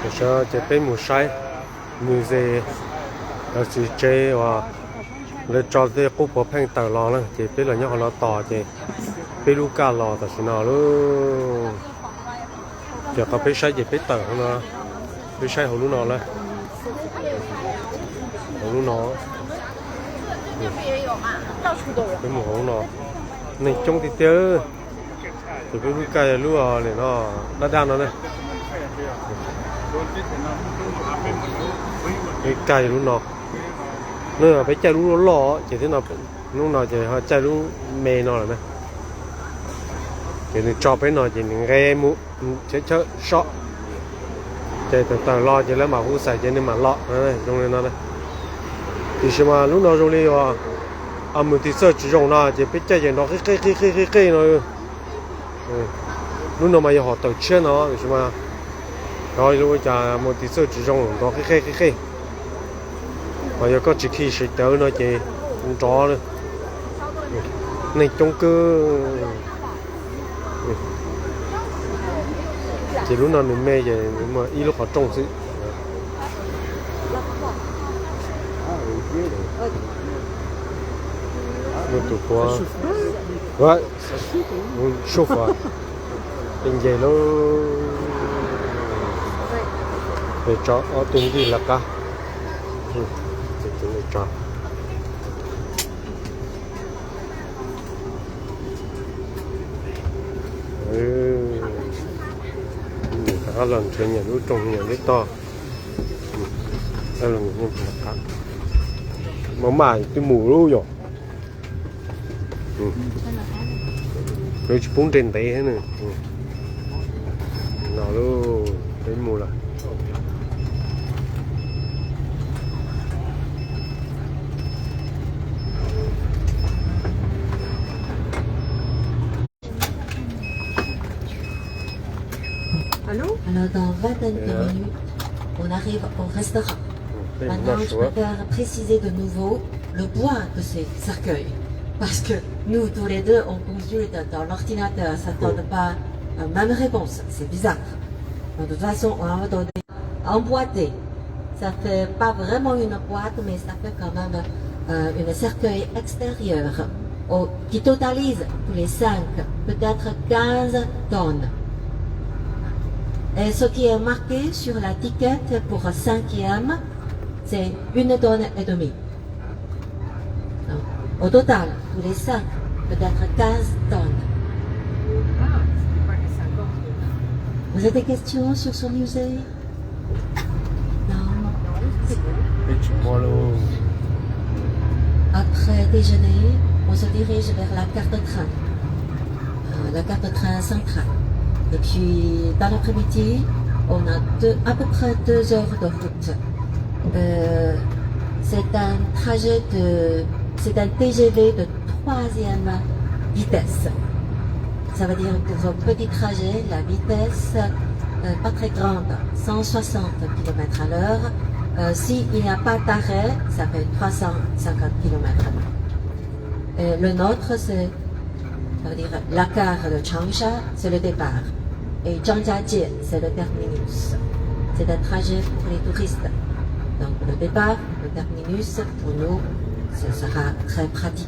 Sawv ces peb mus saib muse, lawv txiv tsev uas lawv tso tej qub puav pheej tawm los na, ces peb los nyob qhov no tos ces peb lub kaj los tam sim no lauj. Ces qhov peb saib ces peb tawm hauv no, peb saib hauv lub no lawm. Hauv lub no, peb mus hauv lub no, neeg coob tiag tiag. Ces peb lub kaj yog lub lim no, daj daj no na. Peb kaj yog lub no, no peb caij lub loj loj ces thiab no, lub no ces ho caij lub me no lawm na. Ces nws tso peb no ces nws nqe mus chawb chawb sob, ces tawm tawm los ces lawv mam hu xais ces nws mam los zoo li no. Tiam sis mas lub no zoo li uas mus tiv txawj tsis zoo no ces peb caij ces nrov qij qij qij qij qij qij no. Lub no mas yog hom tawm tshiab no tiam sis mas, ua cas mus tiv txawj tsis zoo nrov qij qij qij qij. Ho yog koj tsis khi siv cawv no ces nrov, neeg coob kawg. Ces lub no nws me ces nws muaj ib lub qhov rooj xwb. Muaj tus puav, suj fas, peb nce lauj. Peb tso ob tug ntig lawv qab, tso. Rov qab los nrhiav nyiam lub rooj nyiam lub tog. Maj mam twb mus lub yom. Lawv tsis pub nres ntev thiab na. No lauj, peb mus lawm. Alors, dans une vingtaine de minutes, on arrive au restaurant. Maintenant, je préfère préciser de nouveau le poids de ces cercueils. Parce que nous, tous les deux, on consulte dans l'ordinateur, ça donne pas la même réponse. C'est bizarre. De toute façon, on va donner emboîté. Ça fait pas vraiment une boîte, mais ça fait quand même euh, un cercueil extérieur au- qui totalise tous les cinq, peut-être quinze tonnes. Et ce qui est marqué sur la ticket pour cinquième, c'est une tonne et demie. Au total, tous les cinq, peut-être quinze tonnes. Vous avez des questions sur ce musée ? Non. Après déjeuner, on se dirige vers la gare de train. Euh, la gare de train centrale. Et puis, dans l'après-midi, on a deux- à peu près deux heures de route. Euh, c'est un trajet de, c'est un T G V de troisième vitesse. Ça veut dire pour un petit trajet, la vitesse, euh, pas très grande, cent soixante kilomètres à l'heure. Euh, s'il n'y a pas d'arrêt, ça fait trois cent cinquante kilomètres à l'heure. Et le nôtre, c'est, ça veut dire la gare de Changsha, c'est le départ. Et Zhangjiajie, c'est le terminus. C'est un trajet pour les touristes. Donc le départ, le terminus, pour nous, ce sera très pratique.